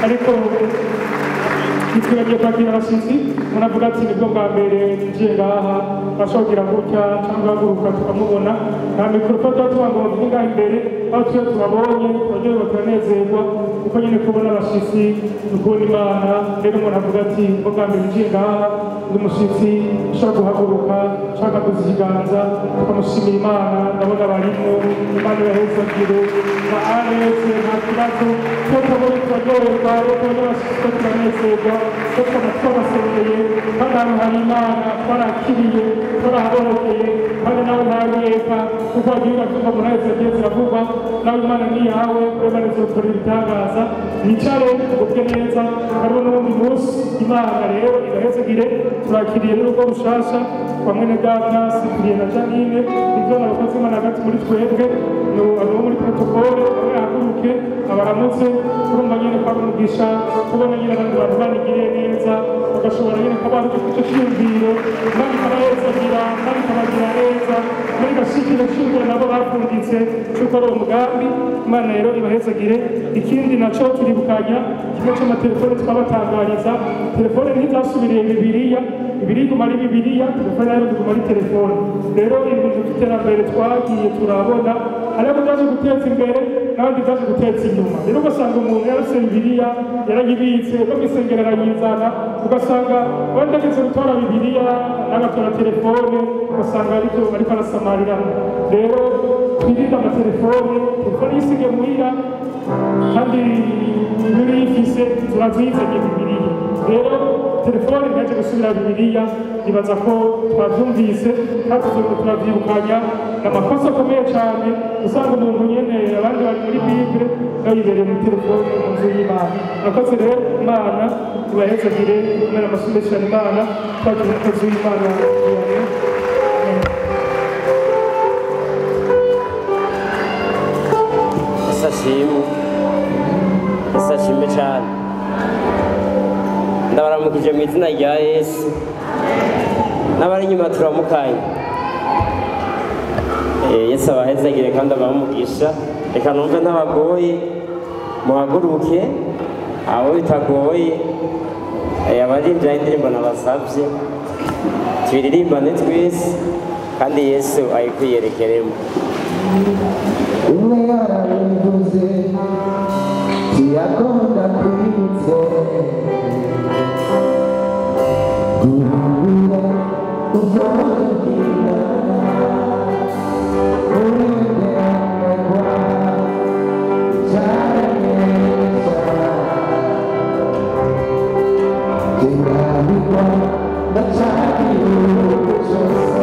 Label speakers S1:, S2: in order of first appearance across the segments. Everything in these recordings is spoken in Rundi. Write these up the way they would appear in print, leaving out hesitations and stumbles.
S1: Ariko ntitwibagiye kwakira abashyitsi. Umuntu avuga ati nibwo bwa mbere ninjiye ngaha, bashobora kugira gutya cyangwa guhaguruka tukamubona. Nta mikorofone tuba tuba ngo bavuge ngaha imbere, aho tuba tubabonye turaryoherwa, turanezerwa, kuko nyine kubona abashyitsi ni ukubona Imana. Rero umuntu avuga ati nibwo bwa mbere ninjiye ngaha, ndi umushyitsi, ushobora guhaguruka ushaka kuza ikiganza tukamushimira Imana. Ndabona barimo, Imana ibahezagire ba arese, nta kibazo. Iyo tubonye turaryoherwa, iyo tubonye abashyitsi turanezerwa, kuko tukaba twabasengeye kandi ahantu hari Imana twarakiriye, twarahabohokeye, kandi nawe ntabiyeka kuko wagiye uratumva umuntu wese agiye ziravugwa. Nawe Imana ni iyawe, Imana izokorera ibitangaza. Mwicare mugubwe neza, hariho n'uwundi munsi. Imana rero ibahezagire. Turakiriye n'urugo rushasha kwa mwene data Cyprien na Janine. Nibyo abakozi Imana hagati muri twebwe abo muri protokole bamwe ahaguruke abaramutse. Urumva nyine ko ari umugisha kubona nyine abandi bantu banigiriye neza, bagashobora nyine kuba bari icyo cyiyumviro. Imana ikabahezagira kandi ikabagira neza muri gashikiro cyiyumviro nabo bapfunditse cy'uko ari uwo mugambi. Imana rero ibahezagire. Ikindi naco turibukanya kimwe c'amatelefone twabatangariza, telefone ntizasubiriye Bibiliya, Bibiliya iguma ari Bibiliya, telefone nayo iguma ari telefone. Rero ibintu by'iterambere twagiye turabona, hariho byaje guteza imbere n'abandi byaje guteza inyuma. Rero ugasanga umuntu yarose Bibiliya yarayibitse, no mw'isengero arayizana, ugasanga wenda ageze gutora Bibiliya n'agatora telefone, ugasanga aribyo ariko arasamariramo. Rero twirinde amatelefone, telefone yisige muhira kandi Bibiliya ifise turazizanye Bibiliya. Rero telefone ntiyaje gusubira Bibiliya, nibaza ko twabyumvise kandi tuzongera turabyibukanya. Ni amakosa akomeye cyane usanga umuntu nyene abandi bari muri Bible nawe yibereye muri telefone mu nzu y'Imana. Murakoze rero, Imana ibahezagire, kumera amashyi menshi cyane Imana, twakira umukozi w'Imana.
S2: Yesu ashimwe, Yesu ashimwe cyane. Ndabaramukije mu izina rya Yesu, n'abari inyuma turamukanye. Yesu abahezagire kandi abahe umugisha. Reka numve ntabagoye, muhaguruke abo bitagoye. Abaririmbyi indirimbo nabasabye tuyiririmbane twese kandi Yesu ayikwiyerekeremo.
S3: Umwe yarabivuze ntiyakunda kwibutse guhura uzabwira uremerwa cyaremeza kirabikwa ndacyariho cyose.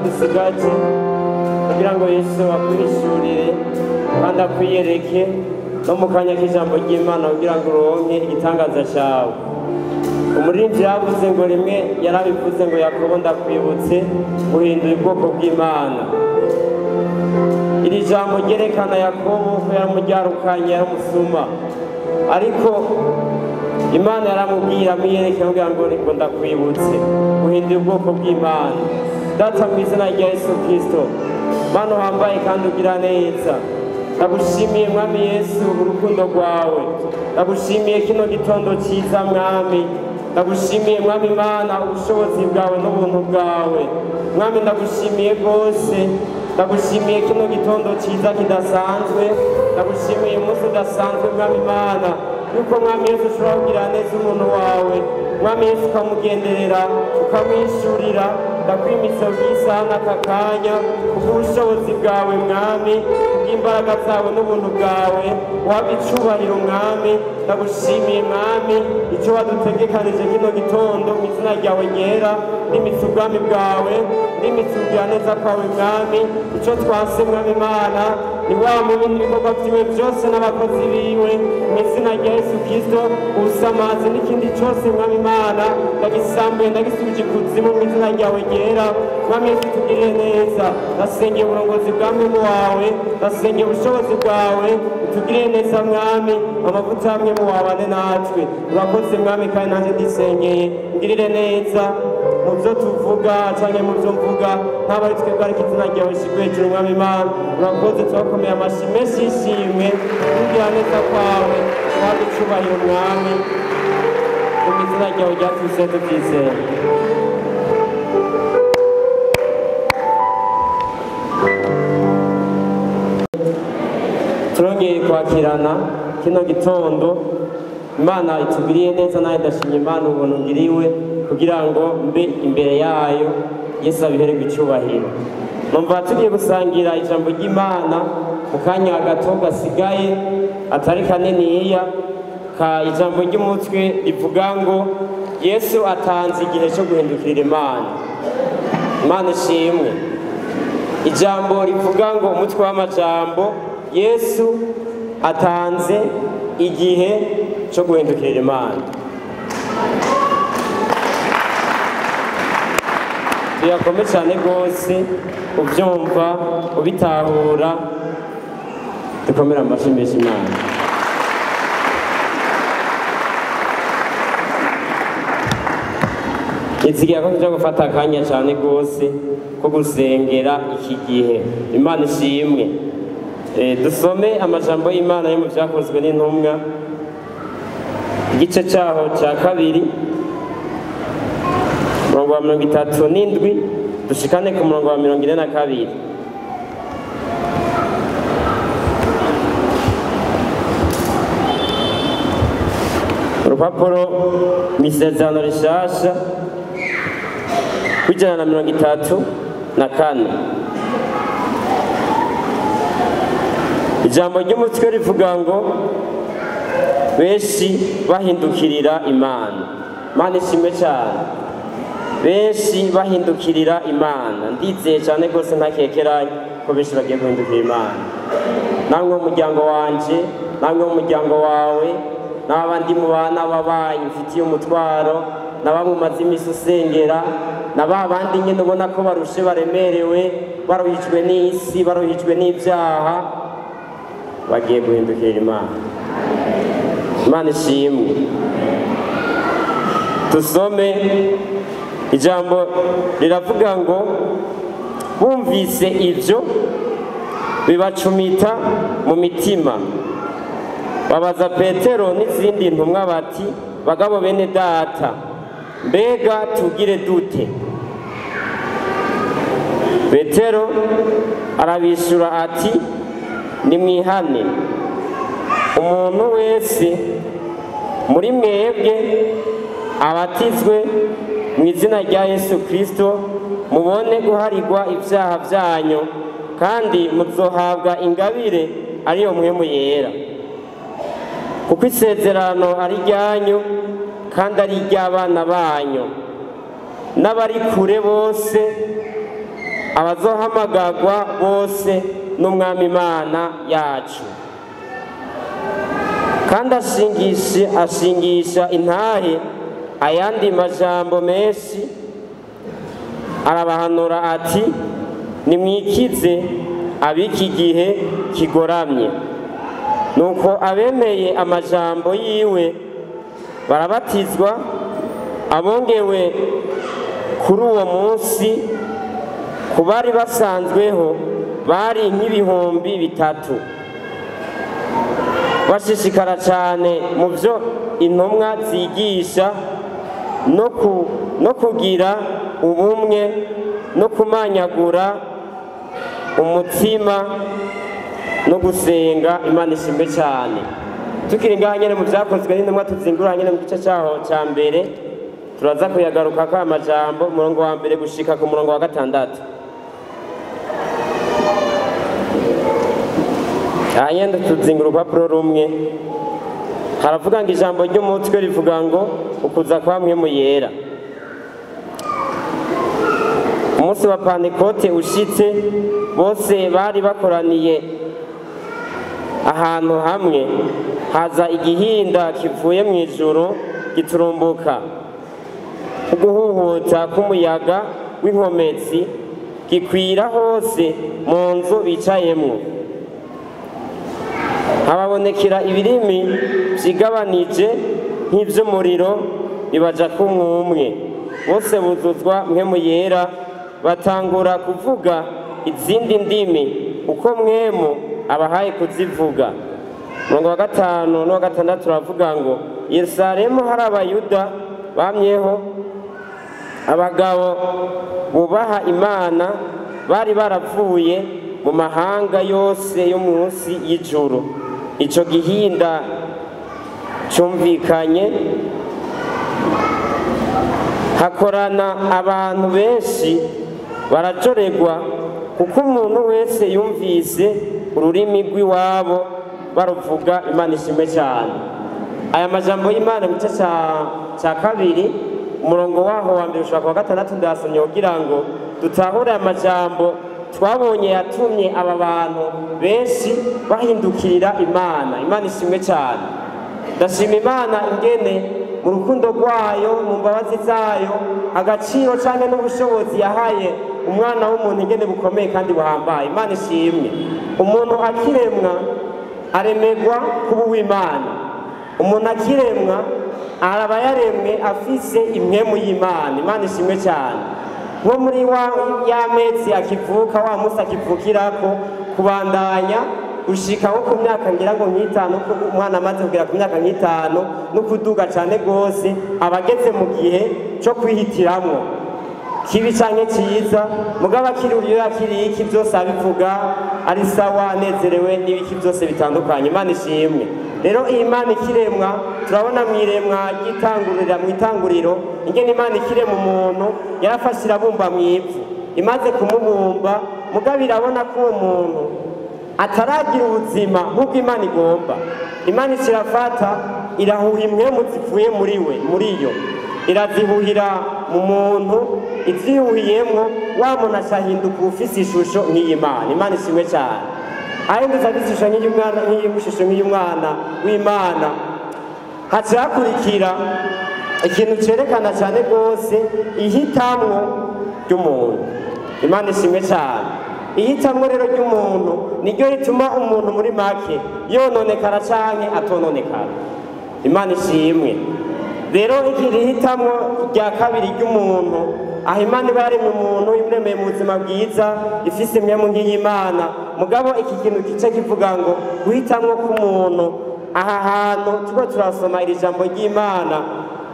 S2: Dusigaje kugira ngo Yesu akwishurire kandi akwiyereke no mu kanya k'ijambo ry'Imana kugira ngo uronke igitangaza cyawe. Umuririmbyi yavuze ngo rimwe yarabivuze ngo Yakobo ndakwibutse guhindura ubwoko bw'Imana. Iri jambo ryerekana Yakobo ko yaramuryarukanye yaramusuma, ariko Imana yaramubwira amwiyereke kugira ngo ndakwibutse guhindura ubwoko bw'Imana. Data mu izina rya Yesu Kristo, Mana uhambaye kandi ugira neza, ndagushimiye Mwami Yesu urukundo rwawe, ndagushimiye kino gitondo cyiza Mwami, ndagushimiye Mwami Mana ubushobozi bwawe n'ubuntu bwawe. Mwami ndagushimiye rwose, ndagushimiye kino gitondo cyiza kidasanzwe, ndagushimiye umunsi udasanzwe Mwami Mana, yuko Mwami Yesu ushobora kugira neza umuntu wawe, Mwami Yesu ukamugenderera ukamwishurira. Ndakwimitse bw'isaha n'aka kanya kubw'ubushobozi bwawe Mwami, kubw'imbaraga zawe n'ubuntu bwawe, waba icubahiro Mwami. Ndagushimiye Mwami icyo wadutegekanije kino gitondo mu izina ryawe ryera, ndimitse ubwami bwawe, ndimitse ukugira neza kwawe Mwami. Icyo twase Mwami Imana ni wa mubi n'ibikorwa vyiwe byose n'abakozi biwe mu izina rya Yesu Kristo. Ubusamazi n'ikindi cyose Mwami Imana ndagisambuye, ndagisubije ikuzimu mu izina ryawe ryera. Mwami Yesu tugirire neza, ndasengeye uburongozi bwa mwemu wawe, ndasengeye ubushobozi bwawe, utugirire neza Mwami, amavuta ya mwemu wawe ane natwe. Urakoze Mwami, kandi nanjye ndisengeye ngirire neza mu byo tuvuga canke mu byo mvuga, ntaba ari twebwe ariko izina ryawe rishigwe hejuru Mwami Imana. Urakoze, turakomeye amashyi menshi y'ishimwe kugira neza kwawe, kandi icubahiro Mwami, mu izina ryawe ryatwise tubyizeye. Turongeye kwakirana kino gitondo, Imana itugiriye neza, nawe ndashimye Imana ubuntu ngiriwe kugira ngo mbe imbere yayo, Yesu abihererwe icyubahiro. Numva tugiye gusangira ijambo ry'Imana mu kanya gato gasigaye atari kaniniya, ka ijambo ry'umutwe rivuga ngo Yesu atanze igihe cyo guhindukirira Imana. Imana ishimwe. Ijambo rivuga ngo umutwe w'amajambo Yesu atanze igihe cyo guhindukirira Imana. Tuyakome cyane rwose, ubyumva ubitahura, dukomere amashyi menshi Imana. Izigira ko tuja gufata akanya cyane rwose ko gusengera iki gihe. Imana ishimwe. Dusome amajambo y'Imana yo mu Vyakozwe n'Intumwa, igice cyaho cya kabiri, umurongo wa 37 dushikane ku murongo wa 42. Urupapuro mw'isezerano rishasha 134. Ijambo ry'umutwe rivuga ngo benshi bahindukirira Imana. Imana ishimwe cyane. Benshi bahindukirira Imana. Ndizeye cyane rwose ntakekeranye ko benshi bagiye guhindukira Imana. Namwe mu muryango wanje, namwe mu muryango wawe, n'abandi mu bana babanyi mfitiye umutwaro, na bamwe umaze iminsi usengera, na ba bandi nyine ubona ko barushe baremerewe, baruhijwe n'isi, baruhijwe n'ibyaha, bagiye guhindukira Imana. Imana ishimwe. Tusome ijambo riravuga ngo bumvise ibyo bibacumita mu mitima, babaza Petero n'izindi ntumwa bati: "Bagabo bene data, mbega tugire dute?" Petero arabishura ati: "Nimwihane, umuntu wese muri mwebwe abatizwe mu izina rya Yesu Kristo, mubone guharigwa ibyaha byanyu, kandi muzohabwa ingabire ariyo Mpwemu Yera, kuko isezerano ari ryanyu kandi ari iry'abana banyu n'abari kure bose, abazohamagagwa bose n'Umwami Imana yacu." Kandi ashingisha intahe ayandi majambo menshi, arabahanura ati: "Nimwikize ab'iki gihe kigoramye." Nuko abemeye amajambo yiwe barabatizwa. Abongewe kuri uwo munsi ku bari basanzweho bari nk'3,000. Bashishikara cyane mu byo intumwa zigisha no kugira ubumwe no kumanyagura umutima no gusenga. Imana ishimwe cyane. Tukiri ngaha nyene mu Byakozwe n'Intumwa, tuzingura nyene mu gice cyaho cya mbere, turaza kuyagaruka ko amajambo, umurongo wa mbere gushika ku murongo wa gatandatu. Hanyuma tuzingura urupapuro rumwe. Haravuga ngo ijambo ry'umutwe rivuga ngo ukuza kwa Mpwemu Yera. Umunsi wa Pantekote ushitse, bose bari bakoraniye ahantu hamwe. Haza igihinda kivuye mu ijuru giturumbuka, uguhuhuta k'umuyaga w'inkomezi, gikwira hose mu nzu bicayemwo. Hababonekera ibirimi vyigabanije nk'ivy'umuriro, bibaja kumwumwe. Bose buzuzwa Mpwemu Yera, batangura kuvuga izindi ndimi uko Mpwemu abahaye kuzivuga. Umurongo wa gatanu n'uwa gatandatu uravuga ngo Yerusalemu hari Abayuda bamyeho, abagabo bubaha Imana, bari baravuye mu mahanga yose yo munsi y'ijuru. Ico gihinda cumvikanye, hakorana abantu benshi, barajoregwa, kuko umuntu wese yumvise ururimi rw'iwabo baruvuga. Imana ishimwe cyane. Aya majambo y'Imana mu gice cya kabiri, umurongo waho wa mbere ushobora kuwa gatandatu, ndasomye kugira ngo dutahure aya majambo twabonye yatumye aba bantu benshi bahindukirira Imana. Imana ishimwe cyane. Ndashima Imana ingene mu rukundo rwayo, mu mbabazi zayo, agaciro cyane n'ubushobozi yahaye umwana w'umuntu ingene bukomeye kandi buhambaye. Imana ishimwe. Umuntu akiremwa aremegwa kuba uw'Imana. Umuntu akiremwa araba yaremwe afise impwemu y'Imana. Imana ishimwe cyane. Nko muri wa y'amezi akivuka, wa munsi akivukirako, kubandanya gushika nko ku myaka ngira ngo nk'itanu, ko umwana amaze kugera ku myaka nk'itanu no kuduga cyane rwose, aba ageze mu gihe cyo kwihitiramwo kibi canke ciza. Mugabo akiri uriyo, akiri iki, byose abivuga ari sawa, anezerewe n'ibiki byose bitandukanye. Imana ishimwe. Rero iyi Imana ikiremwa, turabona mu iremwa ry'itangurira, mu itanguriro, ingene Imana ikirema umuntu yarafashe irabumba mu ivu. Imaze kumubumba, mugabo irabona ko uwo muntu ataragira ubuzima nk'uko Imana igomba. Imana ikirafata irahuha impwemu zivuye muri we, muri yo irazihuhira mu muntu. Izihuhiyemwo, wa muntu acahinduka ufise ishusho nk'iy'Imana. Imana ishimwe cyane. Ahindutse afise ishusho nk'iy'umwana, nk'iy'ishusho nk'iy'umwana w'Imana, haca hakurikira ikintu cerekana cyane rwose ihitamwo ry'umuntu. Imana ishimwe cyane. Ihitamwo rero ry'umuntu niryo rituma umuntu muri make yononekara canke atononekara. Imana ishimwe. Rero iki rihitamwo rya kabiri ry'umuntu, aho Imana iba yaremye umuntu imuremeye mu buzima bwiza ifise impwemu nk'iy'Imana, mugabo iki kintu gice kivuga ngo guhitamwo k'umuntu. Aha hantu turiko turasoma iri jambo ry'Imana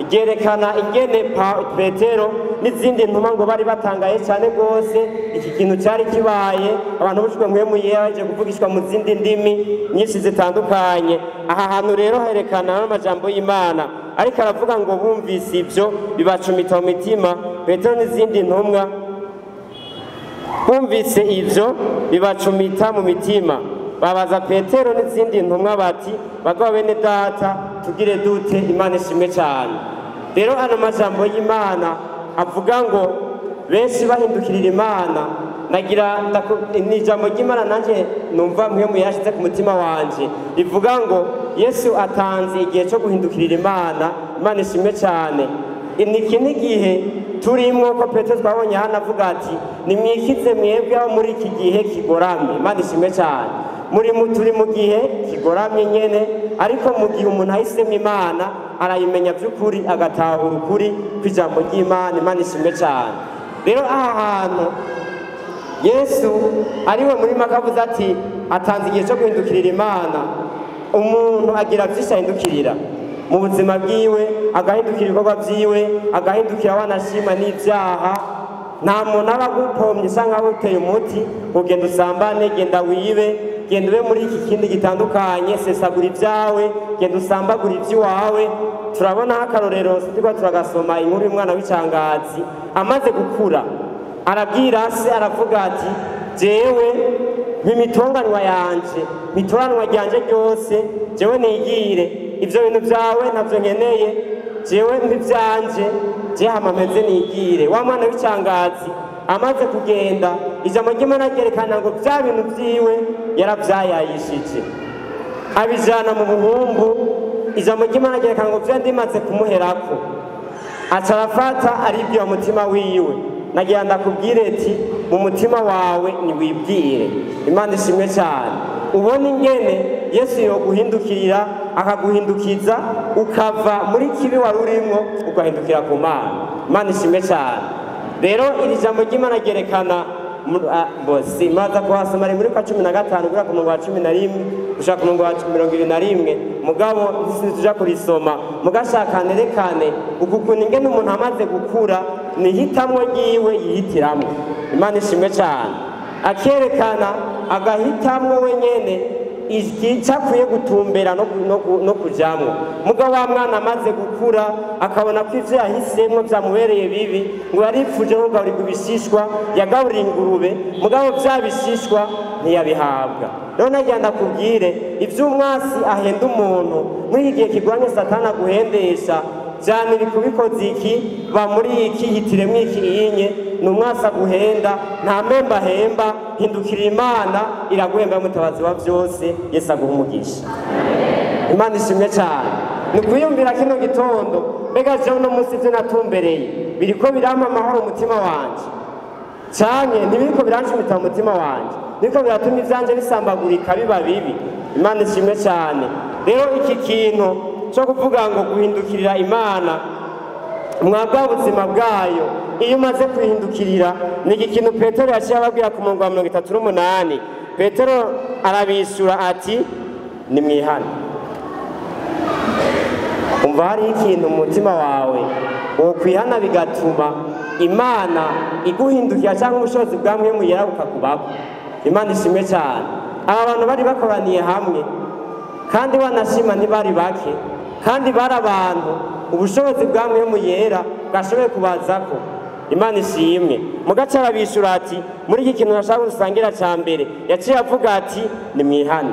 S2: ryerekana ingene Petero n'izindi ntumwa ngo bari batangaye cyane rwose iki kintu cyari kibaye, abantu bujwe mpwemu yera baje kuvugishwa mu zindi ndimi nyinshi zitandukanye. Aha hantu rero herekana n'amajambo y'Imana, ariko aravuga ngo bumvise ibyo bibacumita mu mitima. Petero n'izindi ntumwa bumvise ibyo bibacumita mu mitima, babaza Petero n'izindi ntumwa bati bagabo bene data tugire dute? Imana ishimwe cyane. Rero ano majambo y'Imana avuga ngo benshi bahindukirira Imana, nagira ni ijambo ry'Imana nanje numva mwe yashize ku mutima wanje, rivuga ngo Yesu atanze igihe cyo guhindukirira Imana. Imana ishimwe cyane. Iki ni igihe turimwo ko Petero twabonye hano avuga ati nimwikize mwebwe aho muri iki gihe kigoramye. Imana ishimwe cyane. Turi mu gihe kigoramye nyene, ariko mu gihe umuntu ahisemo Imana arayimenya by'ukuri, agatahura ukuri kw'ijambo ry'Imana. Imana ishimwe cyane. Rero aha hantu Yesu ariwe muri make avuze ati atanze igihe cyo guhindukirira Imana. Umuntu agira byinshi ahindukirira mu buzima bwiwe, agahindukira ibikorwa byiwe, agahindukira wanashima n'ibyaha. Nta muntu aba agupomye cyangwa aguteye umuti ngo genda usambane, genda wibe, genda ube muri iki kindi gitandukanye, sesagura ibyawe, genda usambagura iby'iwawe. Turabona akarorero turiko turagasoma inkuru y'umwana w'icangazi amaze gukura arabwira se, aravuga ati jewe mimitonganwa yanje, mitoranwa ryanje ryose, jewe nigire ivyo bintu byawe ntavyo nkeneye, jewe mpivyanje, je hama mpeze nigire. Wa mwana w'icangazi amaze kugenda, ijambo ry'Imana ryerekana ngo vya bintu vyiwe yaravyayayishije abijana mu buhumbu. Ijambo ry'Imana ryerekana ngo vya ndimaze kumuherako, aca arafata aribwira umutima wiwe. Nagira ndakubwire ati mu mutima wawe niwibwire. Imana ishimwe cyane. Ubona ingene Yesu yoguhindukirira akaguhindukiza ukava muri kibi wari urimwo ugahindukira ku Mana. Imana ishimwe cyane. Rero iri jambo ry'Imana ryerekana maza kuhasoma ari muri kwa 15 guhera ku murongo wa 11 gushika ku murongo wa 21, mugabo ntituja kurisoma, mugashaka nerekane ukuntu ingene umuntu amaze gukura nihitamwo ryiwe yihitiramwo. Imana ishimwe cyane. Akerekana agahitamwo wenyene icakwiye gutumbera no kujamwo. Mugabo wa mwana amaze gukura akabona ko ivyo yahisemwo vyamubereye bibi, ngo yaripfuje no kugaburirwa ibishishwa, yagaburira ingurube, mugabo vya bishishwa ntiyabihabwa. Rero nagira ndakubwire ivy'umwasi ahenda umuntu muri iki gihe kigwanye Satani aguhendesha cyane, bikubikoze iki, ba muri iki, hitiremwo iki inye, ni umwasi aguhenda, nta mpemba ahemba. Hindukira Imana iraguhemba, mutabazi wa byose. Yesu aguha umugisha. Imana ishimwe cyane. Ni ukuyumvira kino gitondo, mbega jewe uno munsi ivyo natumbereye biriko birampa amahoro umutima wanje, canke ntibiriko birancumita mu mutima wanje, biriko biratuma ivyanje bisambagurika biba bibi. Imana ishimwe cyane. Rero iki kintu cyo kuvuga ngo guhindukirira Imana mwabwa ubuzima bwayo, iyo umaze kuhindukirira, ni iki kintu Petero yaciye ababwira ku murongo wa 38. Petero arabisura ati nimwihane. Umva hari ikintu mu mutima wawe wokwihana bigatuma Imana iguhindukira cyangwa ubushobozi bwa mpwemu yera bukakubako. Imana ishimwe cyane. Aba bantu bari bakoraniye hamwe kandi wanashima ntibari bake, kandi bari abantu ubushobozi bwa mpwemu yera bwashoboye kubazako. Imana ishimwe. Mugace arabishura ati muri iki kintu nashaka gusangira cya mbere, yaciye avuga ati nimwihane.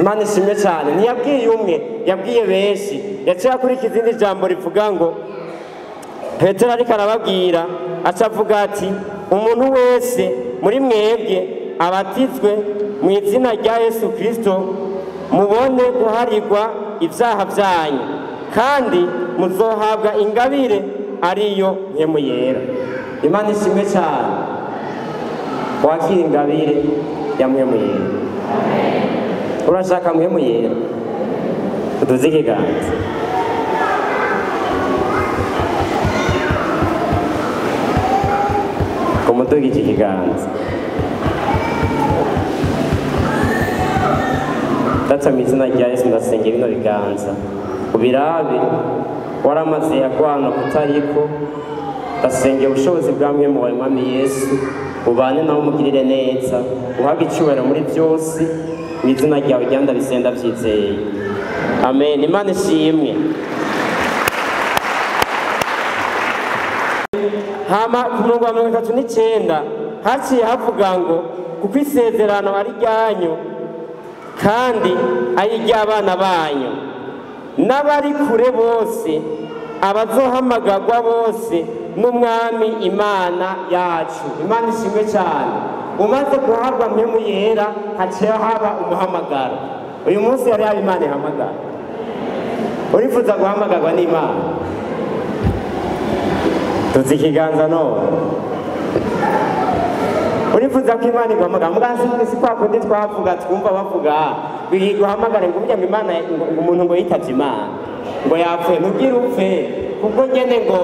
S2: Imana ishimwe cyane. Ntiyabwiye umwe, yabwiye benshi. Yaciye akurikiza izindi jambo rivuga ngo Petero ariko arababwira aca avuga ati umuntu wese muri mwebwe abatizwe mu izina rya Yesu Kristo mubone guharirwa ibyaha byanyu, kandi muzohabwa ingabire ariyo mpwemu yera. Imana ishimwe cyane. Wakira ingabire ya mpwemu yera. Urashaka mpwemu yera? Uduze ikiganza. Udugije ikiganza. Data, mu izina rya Yesu, ndasengera bino biganza ubirabe waramaze yagwana kutariko. Ndasengera ubushobozi bwa Mpwemu wawe, Mwami Yesu, ubane nawe, umugirire neza, uhabwe icyubahiro muri byose. Mu izina ryawe rya ndabisenga byizeye, amen. Imana ishimwe. Hama ku murongo wa 39 haciye havuga ngo kuko isezerano ari ryanyu kandi ari iry'abana banyu n'abari kure bose, abazohamagarwa bose n'Umwami Imana yacu. Imana ishimwe cyane. Umaze guhabwa Mpwemu Yera, haciye haba umuhamagaro. Uyu munsi yari yaba Imana ihamagara. Urifuza guhamagarwa n'Imana? Tuzi ikiganza none. Urifuza ko Imana iguhamagara? Mugasi si kwa kundi twavuga, twumva bavuga guhamagara ngo burya ngo Imana, ngo umuntu ngo yitavye Imana, ngo yapfuye. Ntugire upfe kuko nyene ngo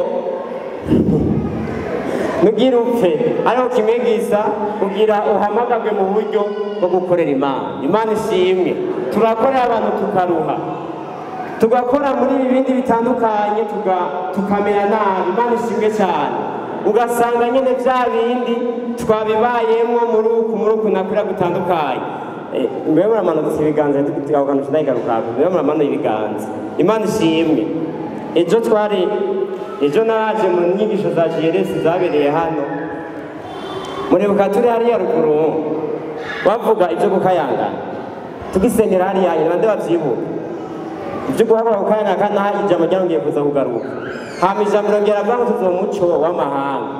S2: ntugire upfe, ariko kimwe gisa kugira uhamagarwe mu buryo bwo gukorera Imana. Imana ishimwe. Turakorera abantu, tukaruha, tugakora muri ibi bindi bitandukanye, tukamera nabi. Imana ishimwe cyane. Ugasanga nyine bya bindi twabibayemo muri uku nakwira gutandukanye. Mbe muramanutse ibiganza, aho kantu sindayigaruka. Mbe muramanuye ibiganza. Imana ishimwe. Ejo twari, ejo naraje mu nyigisho za JRS zabereye hano. Muribuka turi hariya ruguru bavuga ibyo gukayangana, tugisengera hariya nyuma? Bande bavyibuka ibyo guhabura gukayangana? Kandi aha ijambo ryarongeye kuza kugaruka, hama ijambo rongera avuga ngo tuzoba umuco w'amahanga.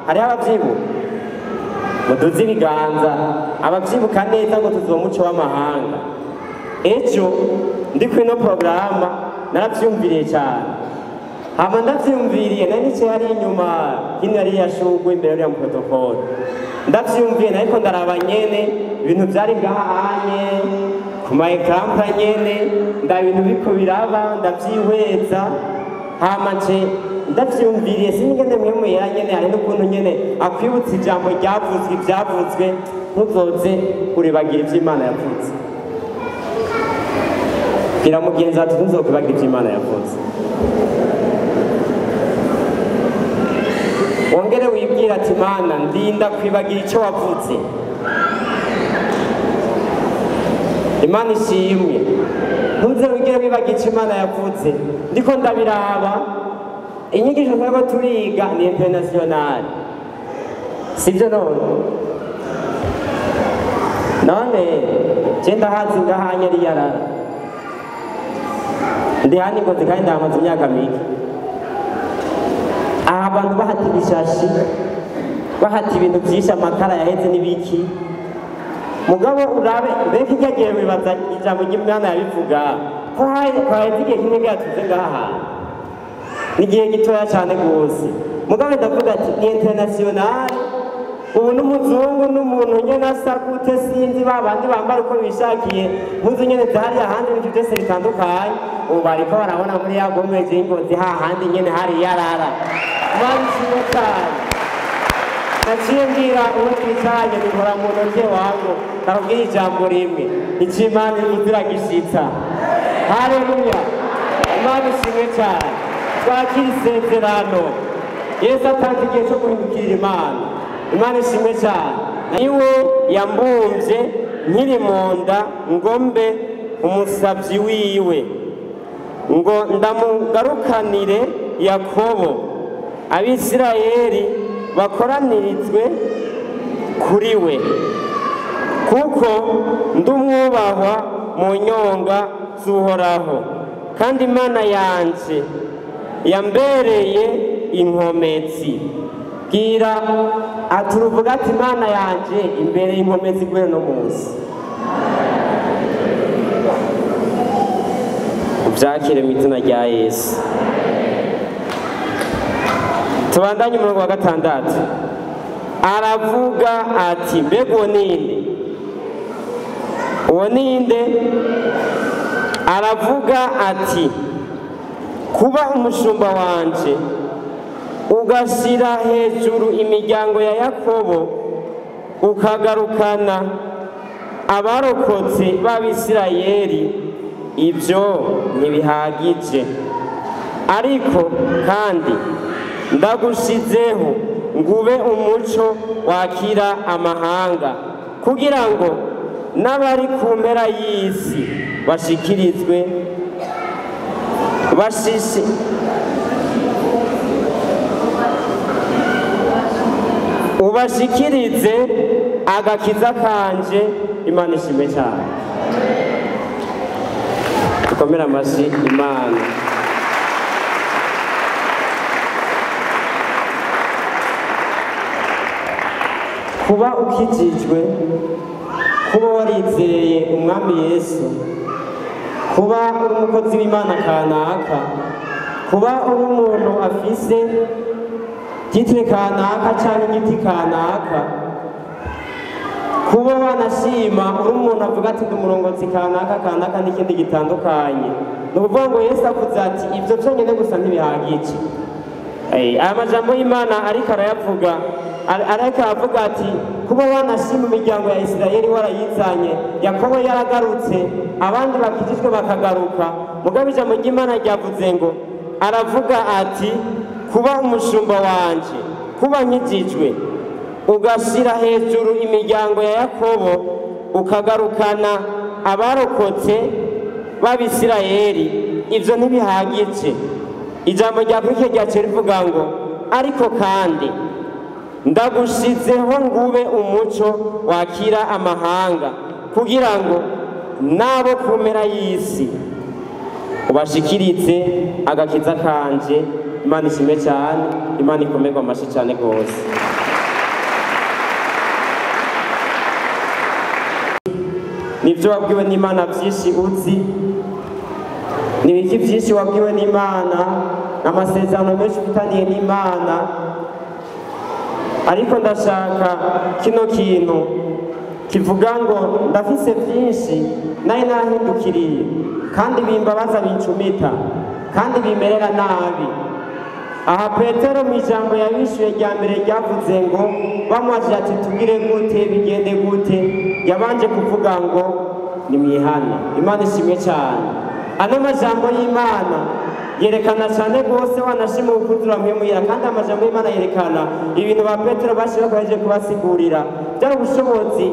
S2: Hariho abavyibuka? Muduze ibiganza abavyibuka neza ngo tuzoba umuco w'amahanga. Ejo ndi kuri ino porogaramu naravyumviriye cyane. Hama ndavyumviriye, nari nicaye hariya inyuma hino, hariya shugwe imbere y'uriya muprotokole. Ndavyumviye, nariko ndaraba nyene ibintu vyari ngaha anye ku ma écran nyene, nda ibintu biriko biraba, ndavyihweza. Hama nce ndavyumviriye, sinigende Mpwemu Yera nyene hari n'ukuntu nyene akwibutsa ijambo ryavuzwe, ivyavuzwe. Ntuzoze uribagira ivyo Imana yavuze. Bwira mugenzi ati ntuzokwibagira ivyo Imana yavuze. Wongere wibwira ati Mana, ndinda kwibagira icyo wavuze. Imana ishimwe. Ntuze wigere wibagira icyo Imana yavuze. Ndiko ndabiraba, inyigisho twaba turiga ni international, sibyo? None je ndahazi ngahanya ari yarara ndi hano i Ngozi, kandi ndahamaze imyaka mike. Aha abantu bahata ibishashi, bahata ibintu byinshi, amakara yaheze n'ibiki. Mugabo urabe mbega irya gihe wibaza ijambo ry'Imana yabivuga ko haheze igihe kimwe byatuze ngaha, ni igihe gitoya cyane rwose. Mugabo ndavuga ati ni international. Ubu n'umuzungu n'umuntu nyene asa gute sinzi, ba bandi bambara uko bishakiye, mpuzu nyene zahariya ahandi n'ibyo byose bitandukanye, ubu bariko barabona muri ya gomeje y'Ingozi hahandi nyene hari yarara. Imana ishimwe cyane. Naciye mbwira uwo twicaranye, bikora mu ntoke wangu, ndakubwira ijambo rimwe: icyo Imana ivuze iragishitsa. Haleluya, Imana ishimwe cyane. Twakira isezerano. Yesu atanze igihe cyo guhindukirira Imana. Imana ishimwe cyane. Niwe yambumbye nkiri mu nda ngo mbe umusabyi wiwe, ngo ndamugarukanire Yakobo, Abisirayeli bakoranirizwe kuri we, kuko ndumwubahwa mu nyonga z'Uhoraho, kandi Imana yanje yambereye inkomezi. Bwira aturuvuga ati Imana yanje imbere y'inkomezi guhera no munsi. Ubyakire mu izina rya Yesu. Tubandanye umurongo wa 6. Aravuga ati mbega uwo ninde? Uwo ninde? Aravuga ati kuba umushumba wanje. ugashyira hejuru imiryango ya Yakobo, ukagarukana abarokotse b'Abisirayeli, ibyo ntibihagije. Ariko kandi ndagushizeho ngube umuco wakira amahanga, kugira ngo n'abari ku mpera y'isi bashikirizwe ubashikirize agakiza kanje. Imana ishimwe cyane. Dukomere amashyi Imana. Kuba ukijijwe, kuba warizeye Umwami Yesu, kuba uri umukozi w'Imana kanaka, kuba uri umuntu afise titire kanaka cyangwa igiti kanaka, kuba wanashima uri umuntu avuga ati ndi umurongozi kanaka kanaka n'ikindi gitandukanye, ni ukuvuga ngo Yesu avuze ati ibyo byonyine gusa ntibihagije. Aya majambo y'Imana ariko arayavuga, ariko aravuga ati kuba wanashima imiryango ya Isirayeli warayizanye, Yakobo yaragarutse, abandi bakijijwe bakagaruka. Mugabo ijambo ry'Imana ryavuze ngo, aravuga ati kuba umushumba wanje, kuba nkijijwe, ugashyira hejuru imiryango ya Yakobo, ukagarukana abarokotse b'Abisirayeli, ibyo ntibihagije. Ijambo ryakurikiye ryaciye rivuga ngo ariko kandi ndagushizeho ngube umuco wakira amahanga, kugira ngo n'abo ku mpera y'isi ubashikiritse agakiza kanje. Imana ishimwe cyane, Imana ikomerwe amashyi cyane rwose. Nibyo wabwiwe n'Imana byinshi uzi, ni ibiki byinshi wabwiwe n'Imana, amasezerano menshi ufitaniye n'Imana, ariko ndashaka kino kintu kivuga ngo ndafise byinshi nari nahindukiriye, kandi bimbabaza bincumita, kandi bimerera nabi. Aha Petero mu ijambo yabishuye rya mbere ryavuze ngo bamubajije ati tugire gute, bigende gute, yabanje kuvuga ngo nimwihane. Imana ishimwe cyane. Ano majambo y'Imana yerekana cyane rwose wanashima ukuzura mwemuyira, kandi amajambo y'Imana yerekana ibintu ba Petero bashiye bakomeje kubasigurira. Byari ubushobozi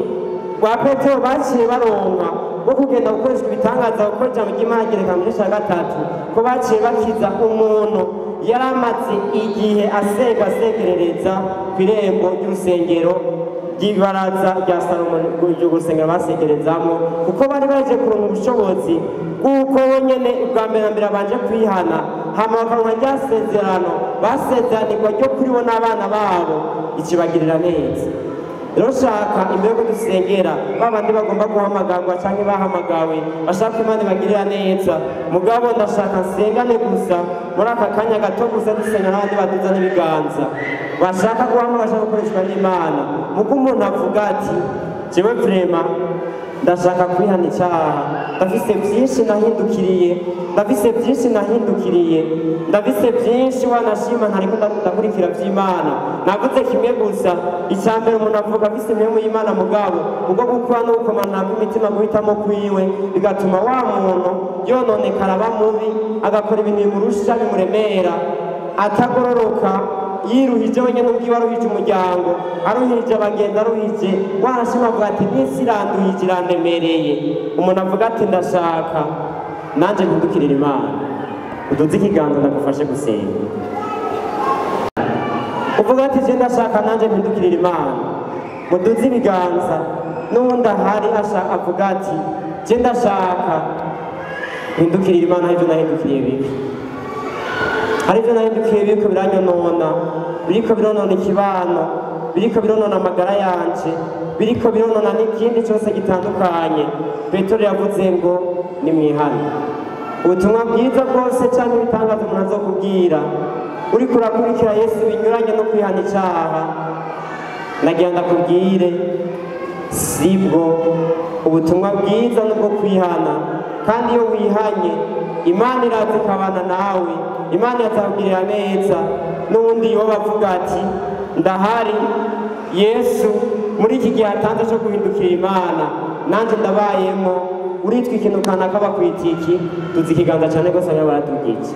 S2: bwa Petero baciye baronka bwo kugenda gukoreshwa ibitangaza, kuko ijambo ry'Imana ryerekana mu gice cya gatatu ko baciye bakiza umuntu yari amaze igihe asega asegerereza ku irembo ry'urusengero ry'ibaraza rya Salomo, urusengero basegerezamo, kuko bari baje kuronka ubushobozi bw'uko wenyene ubwa mbere na mbere abanje kwihana, hama bakaronka rya sezerano basezeranirwa ryo kuri bo n'abana babo, ikibagirira neza. Rero shaka imbere yuko dusengera ba bandi bagomba guhamagarwa canke bahamagawe, bashaka Imana ibagirira neza, mugabo ndashaka nsengane gusa muri aka kanya gato gusa, dusenga n'abandi baduza n'ibiganza bashaka guhamagara, bashaka gukoreshwa n'Imana. Muko umuntu avuga ati jewe vrema ndashaka kwihana icyaha, ndafise byinshi nahindukiriye, ndafise byinshi nahindukiriye, ndafise byinshi wanashima ntariko ndakurikira by'Imana. Navuze kimwe gusa, icya mbere umuntu avuga afise impwemu y'Imana, mugabo ubwo gukura no gukomana kw'imitima guhitamo kwiwe bigatuma wa muntu yononekara, aba mubi, agakora ibintu bimurusha bimuremera, atagororoka, yiruhije wenyine ubwiwe, aruhije umuryango, aruhije abagenzi, aruhije warashima avuga ati n'isi iranduhije irandemereye. Umuntu avuga ati ndashaka nanjye mpindukirira Imana, uduze ikiganza ndagufashe gusenga. Uvuga ati je ndashaka nanjye mpindukirira Imana, muduze ibiganza. N'uwundi ahari avuga ati je ndashaka mpindukirira Imana, hari ibyo nahindukiriye bibi, hari ibyo nahindukiye biriko biranyonona, biriko bironona ikibano, biriko bironona amagara yanje, biriko bironona n'ikindi cyose gitandukanye. Petero yavuze ngo nimwihane. Ubutumwa bwiza bwose cyangwa ibitangaza umuntu azokubwira uriko urakurikira Yesu binyuranye no kwihana icyaha, nagira ndakubwire sibwo. Ubutumwa bwiza nubwo kwihana, kandi iyo wihanye Imana iraza ikabana nawe, Imana irazakugirira neza. N'ubundi N'uwundi yoba avuga ati ndahari Yesu muri iki gihe atanze cyo guhindukira Imana, nanjye ndabayemo. Uritwa ikintu kanaka bakwita iki? Tuzi ikiganza cyane rwose bamwe baradugije,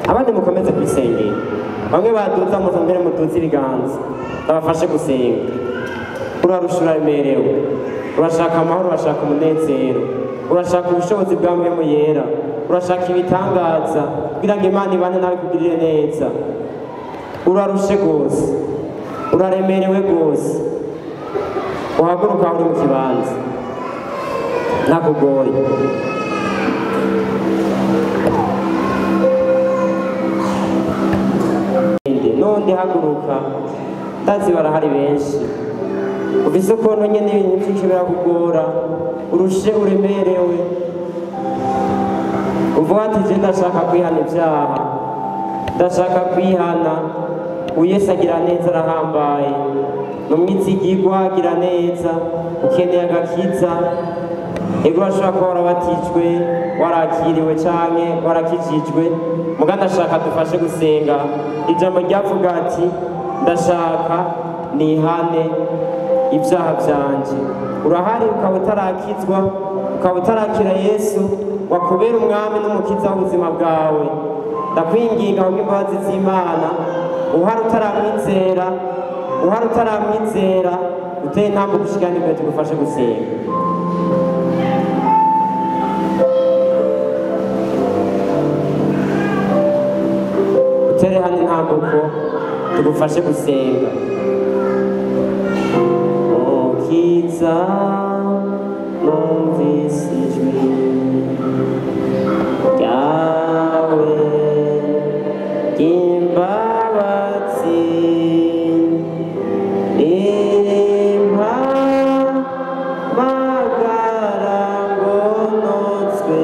S2: abandi mukomeze kwisengera. Bamwe baduza muzongere muduze ibiganza, ndabafashe gusenga. Urarusha, uraremerewe, urashaka amahoro, urashaka umunezero, urashaka ubushobozi bwa Mpwemu Yera, urashaka ibitangaza kugira ngo Imana ibane nawe ikugirire neza. Urarushe rwose, uraremerewe rwose, uhaguruka aho uri mu kibanza ntakugoye. N'undi haguruka, ndazi barahari benshi. Ufise ukuntu nyene ibintu vyinshi birakugora, urushe, uremerewe, uvuga ati je ndashaka kwihana ivyaha, ndashaka kwihana. Uyesu agira neza, arahambaye, ni umwizigirwa, agira neza. Ukeneye agakiza, ego urashobora kuba warabatijwe, warakiriwe canke warakijijwe, muga ndashaka dufashe gusenga. Ijambo ryavuga ati ndashaka nihane ibyaha byanje. Urahari ukaba utarakizwa, ukaba utarakira Yesu wakubera umwami n'umukiza w'ubuzima bwawe, ndakwinginga kubw'imbabazi z'Imana. Uhari utaramwizera, uhari utaramwizera, uteye intambwe gushikana imbere tugufashe gusenga. Utere hano intambuko tugufashe gusenga. Mukiza, numvise ijwi ryawe ry'imbabazi, rimpamagara ngo notswe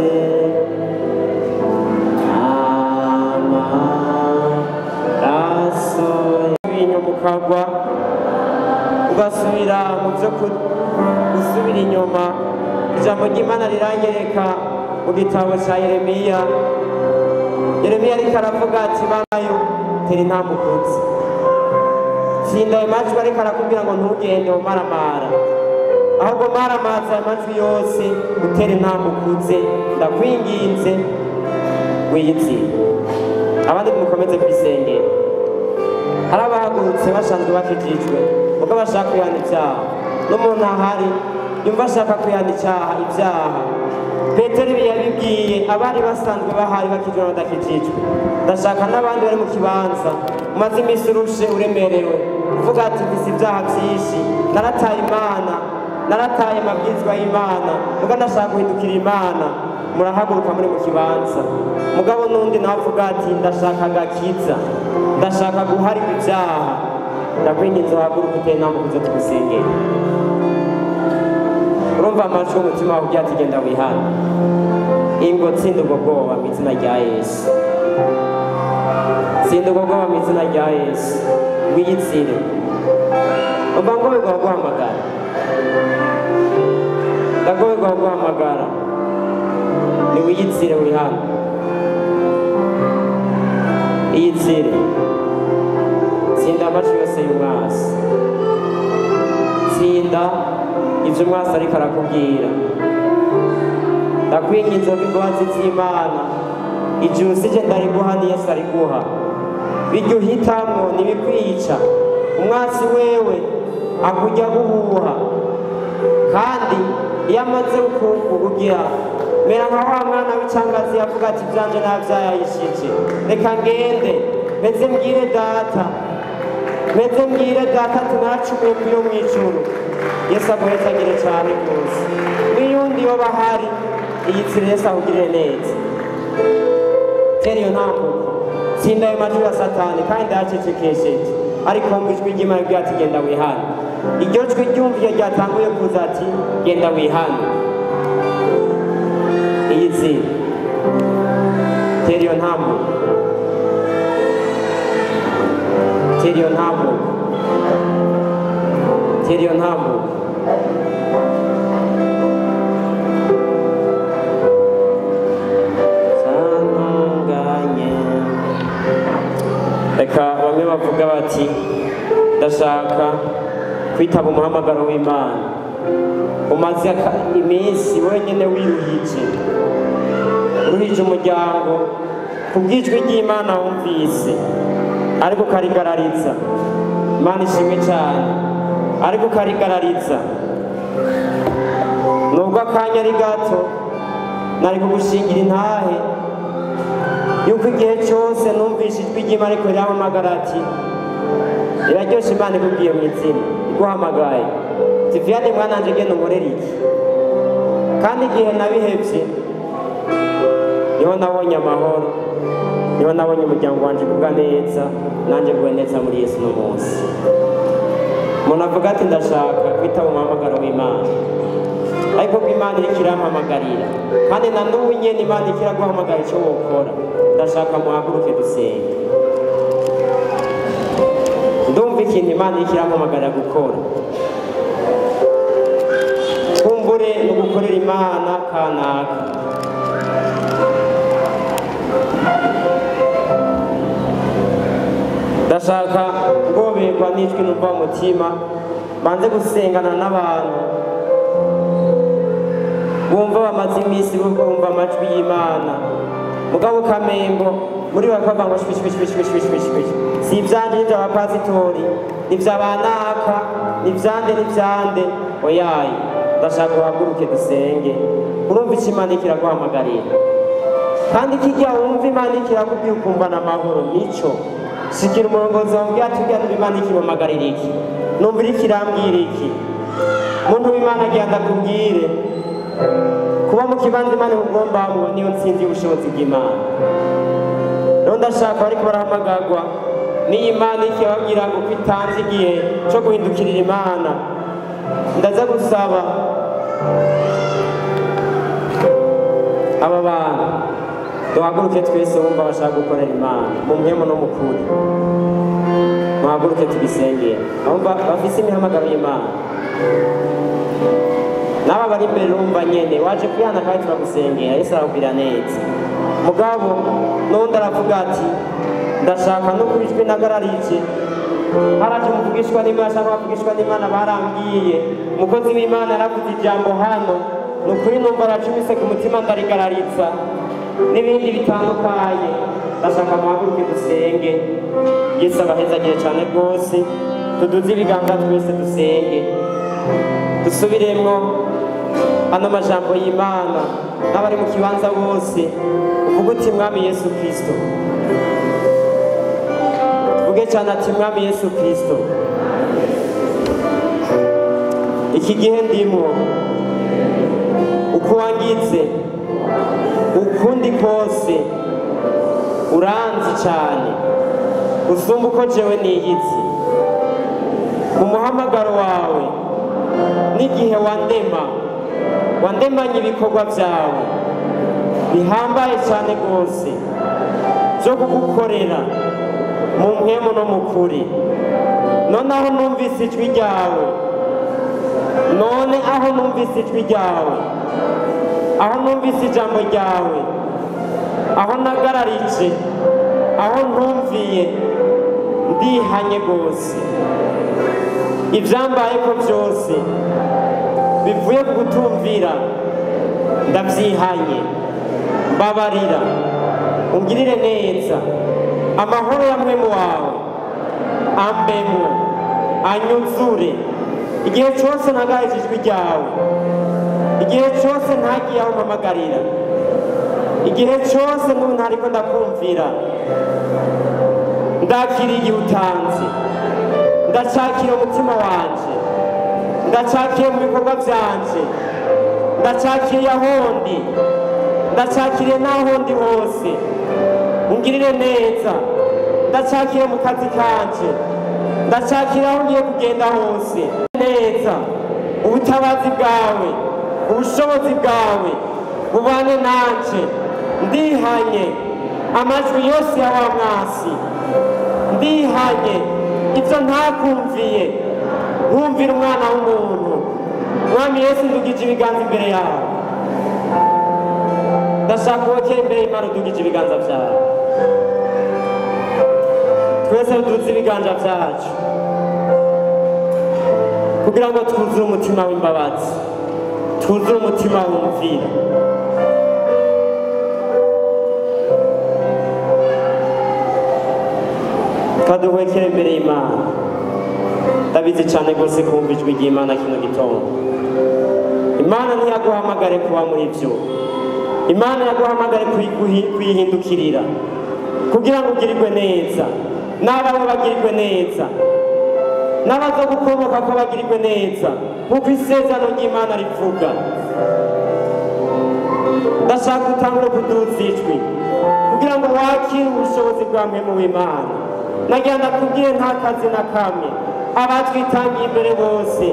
S2: amaraso. Inyuma ukagwa, ugasubira mu byo gusubira inyuma. Ijambo ry'Imana riranyereka mu gitabo cya Yeremiya. Yeremiya ariko aravuga ati bayo tera intambukutse, tsinda ayo majwi ariko arakubwira ngo ntugende umaramara, ahubwo maramaza ayo majwi yose utere intambukutse, ndakwinginze wiyitsire. Abandi mukomeze kwisengera. Hari abahagurutse basanzwe bakijijwe, kuko bashaka kwihana ibyaha. N'umuntu ahari yumva ashaka kwihana icyaha, ibyaha. Petero ibi yabibwiye abari basanzwe bahari bakijijwe n'abadakijijwe. Ndashaka n'abandi bari mu kibanza, umaze iminsi urushe, uremerewe, uvuga ati mfise ibyaha byinshi, narataye Imana, narataye amabwirizwa y'Imana, muga ndashaka guhindukira Imana. Murahaguruka muri mu kibanza. Mugabo n'undi nawe avuga ati ndashaka agakiza, ndashaka guharirwa ibyaha, ndakwinginze uhaguruke uteye intambwe kuza tugusengera. Urumva amajwi y'umutima wawe ugira ati genda wihane, ingo tsinda ubwo bwoba mu izina rya Yesu, tsinda ubwo bwoba mu izina rya Yesu, wiyitsire. Umva ngo biguha guhamagara, ndagoberwa guhamagara, niwiyitsire wihane, iyitsire, tsinda amajwi yose y'umwasi, tsinda ibyo umwasi ariko arakubwira. Ndakwinginze kubw'imbabazi z'Imana, igihe usije ndariguha ni Yesu ariguha, bijya uhitamwo ntibikwica. Umwasi wewe akujya guhuha, kandi iyo amaze kukugira mera nka wa mwana w'icangazi yavuga ati ibyanje navyayayishije, reka ngende meze mbwire data, meze mbwire data ati naracumuye kuyo mw'ijuru. Yesu aguhezagire cyane rwose. N'iyundi yoba ahari, iyitsire Yesu akugirire neza. Tera iyo ntambuko, tsinda ayo majwi ya Satani kandi ndayacecekesheje, ariko wumva ijwi ry'Imana ribwira ati genda wihane. Iryo jwi ryumviye ryatanguye kuza ati genda wihane, iyitsire, tera iyo ntambuko, tera iyo ntambuko, tera iyo ntambuko. Santunganye. Reka Bamwe bavuga bati ndashaka kwitaba umuhamagaro w'Imana. Umaze iminsi wenyine wiruhije, uruhije umuryango kubw'ijwi ry'Imana wumvise, ariko ukarigarariza. Imana ishimwe cyane, ariko ukarigarariza. Nubwo akanya ari gato, nari kugushingira intahe yuko igihe cyose numvise ijwi ry'Imana ariko rirampamagara ati iraryoshe Imana ikubwiye mu izina, iguhamagaye ati Vianney mwana wanje genda unkorere iki. Kandi igihe nabihevye niho nabonye amahoro, niho nabonye umuryango wanje ugubwa neza, nanjye nguwe neza muri Yesu no munsi. Umuntu avuga ati ndashaka kwitaba umuhamagaro w'Imana, ariko ko Imana iriko irampamagarira, kandi na n'ubu nyene Imana iriko iraguhamagara ico wokora. Ndashaka muhaguruke dusenge. Ndumva ikintu Imana iriko irampamagarira gukora, kumbure ni ugukorera Imana kanaka. Ndashaka ngoberwa n'ijwi numva mu mutima, banze gusengana n'abantu bumva bamaze iminsi bumva amajwi y'Imana, mugabo kamengo muri bakavuga ngo shwi shwi shwi shwi shwi shwi shwi, si ivyanje n'ivy'abapasitori, ni ivy'abanaka, ni ivyande n'ivyande. Oyaye, ndashaka uhaguruke dusenge. Urumva ico Imana iriko iraguhamagarira, kandi kirya wumva Imana iriko irakubwira ukumva n'amahoro, nico shikira umurongozi wawe ubwira ati urya numva Imana iriko impamagarira iki, numva iriko irambwira iki. Muntu w'Imana agira ndakubwire, kuba mu kibanza Imana ikugombamwo niyo ntsinzi y'ubushobozi bw'Imana. Rero ndashaka bariko barahamagarwa n'iyi Imana iriko irababwira ngo ko itanze igihe co guhindukirira Imana. Ndaza gusaba aba bantu duhaguruke twese bumva bashaka gukorera Imana mu mpwemu no mu kuri, muhaguruke tubisengere. Abumva bafise imihamagaro y'Imana n'aba bari imbere urumva nyene waje kwihana kandi turagusengera, Yesu arakubwira neza. Mugabo n'undi aravuga ati ndashaka no kuri ijwi nagararije, haraje umuvugishwa n'Imana cyangwa abavugishwa n'Imana barambwiye, umukozi w'Imana yaravuze ijambo hano, ni ukuri numva aracumise ku mutima ndarigarariza n'ibindi bitandukanye. Ndashaka muhaguruke dusenge. Yesu abahezagire cyane rwose. Tuduze ibiganza twese dusenge, dusubiremwo ano majambo y'Imana n'abari mu kibanza bose. Uvuge uti Mwami Yesu Kristo, tuvuge cyane ati Mwami Yesu Kristo, iki gihe ndimwo, uko wangize ukundi kose uranzi cyane usumba uko jewe niyizi. Mu muhamagaro wawe n'igihe wandema, wandemanye ibikorwa byawe bihambaye cyane rwose byo kugukorera mu mpwemu no mu kuri. None aho numvise ijwi ryawe, none aho numvise ijwi ryawe, aho numvise ijambo ryawe, aho nagararije, aho ntumviye, ndihanye rwose. Ivyambayeko vyose bivuye ku kutumvira ndavyihanye. Mbabarira, ungirire neza. Amahoro ya mpwemu wawe ambemwo, anyuzure. Igihe cose ntagaheje ijwi ryawe, igihe cose ntagiye aho mpamagarira, igihe cose n'ubu ntariko ndakumvira, ndakiriye igihe utanze, ndacakira umutima wanje, ndacakiriye mu bikorwa vyanje, ndacakiriye ahondi, ndacakiriye n'ahondi hose. Ungirire neza, ndacakiriye mu kazi kanje, ndacakiriye aho ngiye kugenda hose. Neza, ubutabazi bwawe, ubushobozi bwawe bubane nanje. Ndihanye amajwi yose ya wa mwasi, ndihanye ibyo ntakumviye, nkumvira umwana w'umuntu. Mwami Yesu, ndugije ibiganza imbere yawe. Ndashaka ubokere imbere y'Imana udugije ibiganza byawe. Twese duze ibiganza byacu kugira ngo twuzure umutima w'imbabazi, twuzure umutima wumvira. Kaduhwekere imbere y'Imana. Ndabizi cyane rwose kumva ijwi ry'Imana kino gitondo. Imana ntiyaguhamagare kuba muri byo, Imana yaguhamagare kuyihindukirira kugira ngo ugirirwe neza, n'abawe bagirirwe neza, n'abazogukomoka ko bagirirwe neza, nk'uko isezerano ry'Imana rivuga. Ndashaka utangure kuduza ijwi kugira ngo wakire ubushobozi bwa mpemu w'Imana. Nagira ndakubwire nta kazi na kamwe abatwitangiye imbere bose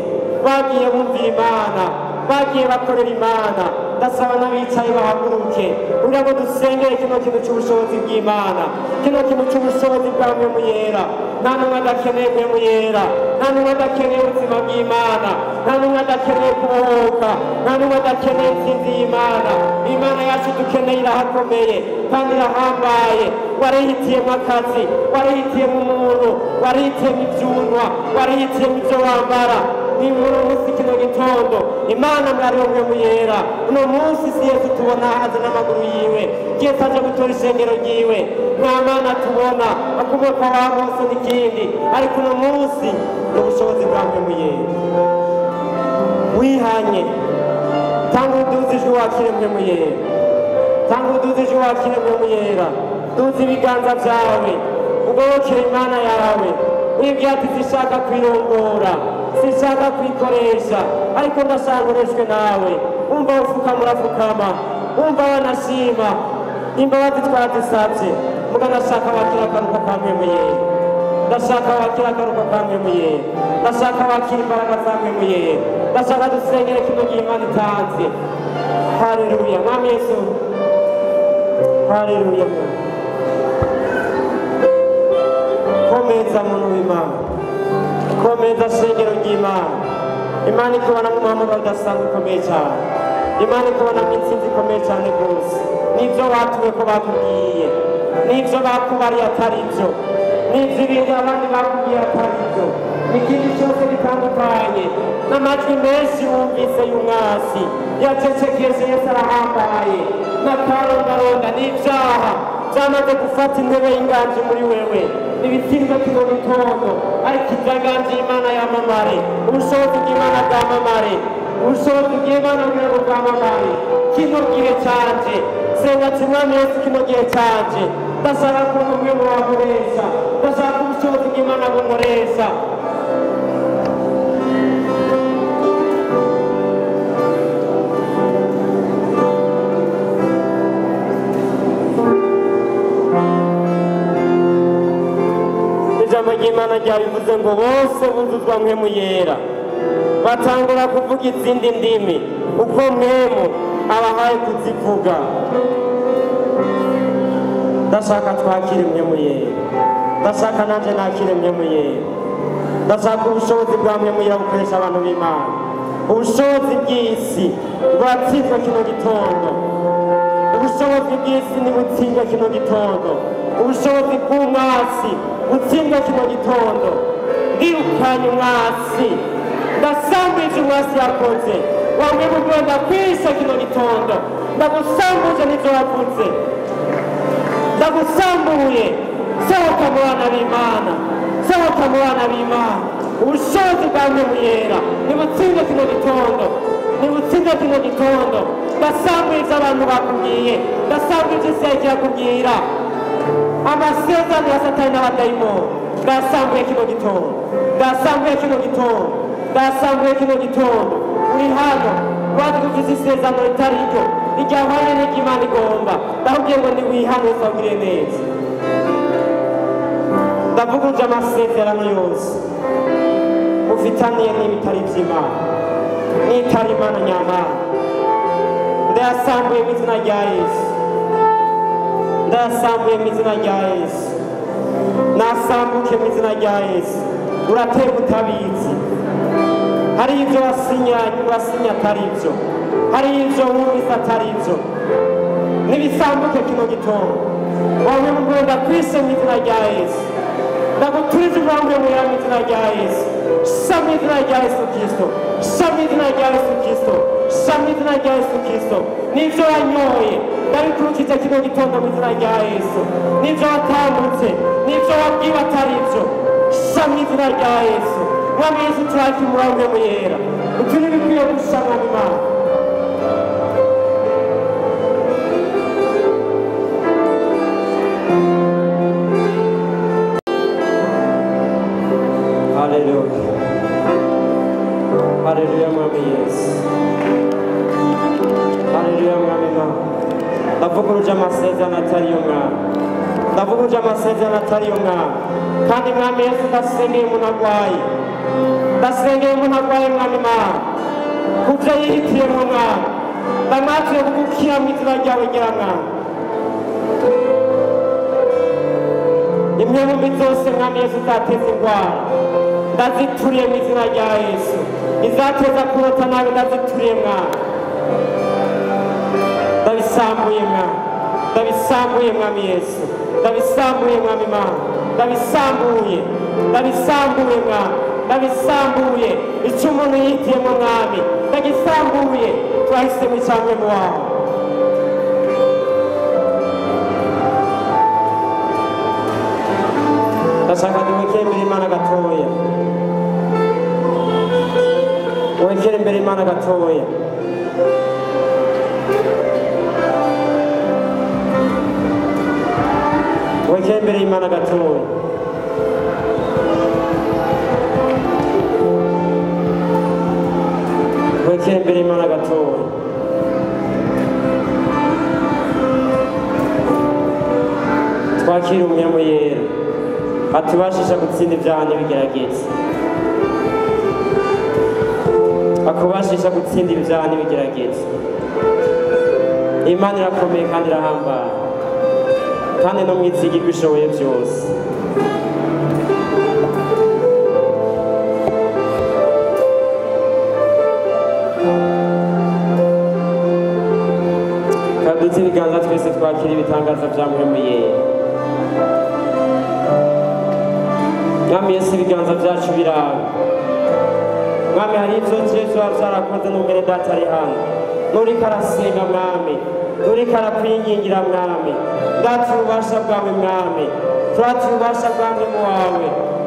S2: bagiye bumvira Imana, bagiye bakorera Imana. Ndasaba n'abicaye bahaguruke kugira ngo dusengere kino kintu cy'ubushobozi bw'Imana, kino kintu cy'ubushobozi bwa mpemu yera. Nta n'umwe adakeneye mpemu yera, nta n'umwe adakeneye ubuzima bw'Imana, nta n'umwe adakeneye kubohoka, nta n'umwe adakeneye intsinzi y'Imana. Imana yacu dukeneye irahakomeye kandi irahambaye. Warihitiyemo akazi, warihitiyemo umuntu, warihitiyemo ibyunwa, warihitiyemo ibyo wambara. Ni muri munsi kino gitondo Imana mwariho mpemu yera. Uno munsi si Yesu tubona aza n'amaguru yiwe, Yesu aje gutora ishengero ryiwe. Nta Mana tubona akomoka wa Mose n'ikindi, ariko uno munsi ni ubushobozi bwa mpemu yera. Wihanye, tanga uduze ijwi wakire mpemu yera, tanga uduze ijwi wakire mpemu yera. Duze ibiganza byawe ugorokere Imana yawe, wibwira ati sishaka kwirongora, sishaka kwikoresha, ariko ndashaka nkoreshwe nawe. Umva ufukama urafukama, umva wanashima imbabazi twarazisabye, muga ndashaka wakira akaruka ka mpemu yera, ndashaka wakira akaruka ka mpemu yera, ndashaka wakira imbaraga za mpemu yera, ndashaka dusengere kino gihe Imana itanze. Haleluya Mwami Yesu, haleluya. Komeza muntu w'Imana, komeza shengero ry'Imana. Imana ikubona nk'umuhamagaro udasanzwe ukomeye cyane, Imana ikubona nk'intsinzi ikomeye cyane rwose. N'ibyo batuwe ko bakubwiye, n'ibyo bakubariye atari byo, n'ibyo ibindi abandi bakubwiye atari byo, n'ikindi cyose bitandukanye n'amajwi menshi wumvise y'umwasi yacecekeshe. Yesu arahambaye n'akarondaronda n'ibyaha byamaze gufata intebe y'inganji muri wewe. Ibitsindwa kino gitondo, ariko iby'inganji y'Imana yamamare, ubushobozi bw'Imana bwamamare, ubushobozi bw'Imana bw'Imana bwamamare. Kino gihe canje senga ati Mwami Yesu, kino gihe canje ndashaka kubona umwe mu bankoresha, ndashaka ubushobozi bw'Imana bunkoresha. Ijambo ry'Imana ryabivuze ngo bose buzuzwa mpemu yera, batangura kuvuga izindi ndimi uko mpemu abahaye kuzivuga. Ndashaka twakire mpemu yera, ndashaka nanje nakire mpemu yera, ndashaka ubushobozi bwa mpemu yera bukoresha abantu b'Imana. Ubushobozi bw'isi bwatsindwa kino gitondo, ubushobozi bw'isi nibutsindwa kino gitondo, ubushobozi bw'umwasi butsindwa kino gitondo. Ndirukanye umwasi, ndasambuje umwasi yakoze, wamwe mugomba kwisha kino gitondo, ndagusambuje n'ivyo wavuze, ndagusambuye. Sohoka mu bana b'Imana, sohoka mu bana b'Imana. Ubushobozi bwa mpemu yera nibutsinde kino gitondo, nibutsinde kino gitondo. Ndasambuye ivyo abantu bakubwiye, ndasambuye ivyo isi yariko irakubwira. Amasezerano ya Satani n'abadayimoni ndasambuye kino gitondo, ndasambuye kino gitondo, ndasambuye kino gitondo. Uri hano wazi ko ufise isezerano ritari ryo, iryahwanye n'iryo Imana igomba. Ndakubwiye ngo niwihane uzagire neza. Ndavuguje amasezerano yose ufitaniye n'ibitari vy'Imana, n'itari Imana nyamana. Ndayasambuye mu izina rya Yesu, ndayasambuye mu izina rya Yesu, nasambuke mu izina rya Yesu. Urateka utabizi, hari ibyo wasinya atari ibyo, hari ibyo wumvise atari ibyo. Nibisambuke kino gitondo, wowe mugomba kwishe mu izina rya Yesu. Ndaguturiza umwambi wera mu izina rya Yesu. Sha mu izina rya Yesu Kristo. Sha mu izina rya Yesu Kristo. Sha mu izina rya Yesu Kristo. N'ivyo wanyoye ndabikurikije kino gitondo mu izina rya Yesu. N'ivyo watambutse, n'ivyo wabwiwe atari ivyo. Sha mu izina rya Yesu. Mwami Yesu turaki umurambi wera. Uturi bikwiye gusha mwami Imana. Haleluya. Haleluya mwami Yesu. Haleluya mwami Imana. Ndavuguruje amasezerano atari y'umwami. Ndavuguruje amasezerano atari y'umwami. Kandi mwami Yesu ndasengeye umuntu arwaye. Ndasengeye umuntu arwaye mwami Imana. Kubyo yihitiyemo mwami. Ndamwatuye kugukira mu izina ryawe ryera mwami. Imwe mu mbi zose mwami Yesu zateza indwara. Ndazituriye mu izina rya Yesu. Izateza kurota nabi ndazituriye mwami. Ndabisambuye mwami. Ndabisambuye mwami Yesu. Ndabisambuye mwami Imana. Ndabisambuye. Ndabisambuye mwami. Ndabisambuye. Icyo umuntu yihitiyemo mwami. Ndagisambuye. Twahisemo icyangwe mu wawe. Ndashaka duhekere imbere Imana gatoya. Duhekere imbere Imana gatoya. Duhekere imbere Imana gatoya. Duhekere imbere Imana gatoya. Twakire umwami yera. Atubashisha gutsinda ibyaha n'ibigeragezo. Akubashisha gutsinda ibyaha n'ibigeragezo. Imana irakomeye kandi irahambaye. Kandi no mwizigirwa ishoboye byose. Kaduze ibiganza twese twakira ibitangaza bya Mwami yera. Mwami Yesu ibiganza byacu birawe. Mwami hari ibyo Yesu byarakoze n'umwere data ari hano. Nuriko arasenga mwami. Nuriko arakwingingira mwami. Data ububasha bwawe mwami. Turata ububasha bwawe mu wawe.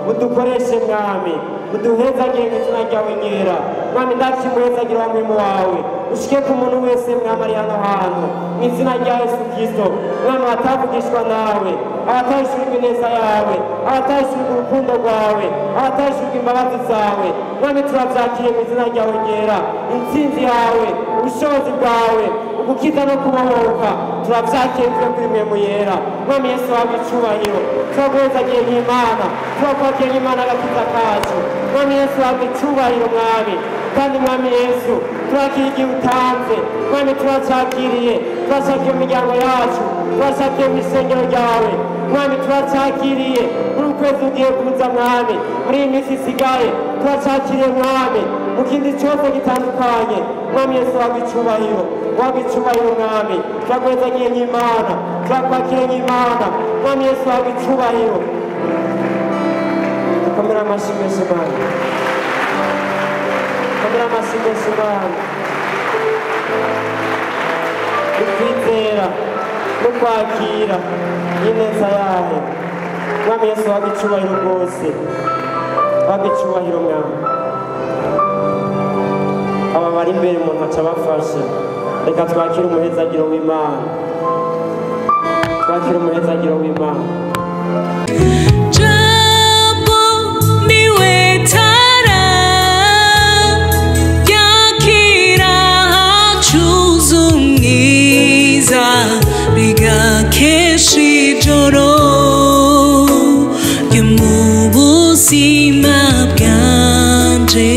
S2: Udukoreshe mwami. Uduhezagire mu izina ryawe ryera. Mwami ndakimuhezagira wa mwemu wawe. Ushike ku muntu wese mwami ari hano hantu. Mu izina rya Yesu Kristo. Mwami atavugishwa nawe. Abatahishurwa ineza yawe, abatahishurwa urukundo rwawe, abatahishurwa imbabazi zawe. Mwami turabyakiriye mu izina ryawe ryera. Intsinzi yawe, ubushobozi bwawe, ugukiza no kubohoka, turabyakiriye tuve kuri mwemu yera. Mwami Yesu wawe icubahiro, turaguhezagiye nk'Imana, turakwakiriye nk'Imana agakiza kacu. Mwami Yesu wawe icubahiro mwami. Kandi mwami Yesu turakira igihe utanze. Mwami turacyakiriye, turacyakiriye imiryango yacu, turacyakiriye mu isengero ryawe. Mwami turacyakiriye muri ukwezi ugiye kuza mwami, muri iyi minsi isigaye turacyakiriye mwami mu kindi cyose gitandukanye. Mwami Yesu wawe icubahiro, wawe icubahiro mwami. Turaguhezagiye nk'Imana, turakwakiriye nk'Imana. Mwami Yesu wawe icubahiro. Dukomere amashyi menshi Imana. Dukomere amashyi menshi Imana. Ukwizera no kwakira ineza yayo. Mwami Yesu wawe icubahiro rwose. Wawe icubahiro mwami. Aba bari imbere umuntu aca abafashe. Reka twakire umuhezagiro w'Imana. Twakire umuhezagiro w'Imana.
S4: Jambo niwe tara yakira hacuze umwiza rigakesha ijoro ryo mu buzima bwanje.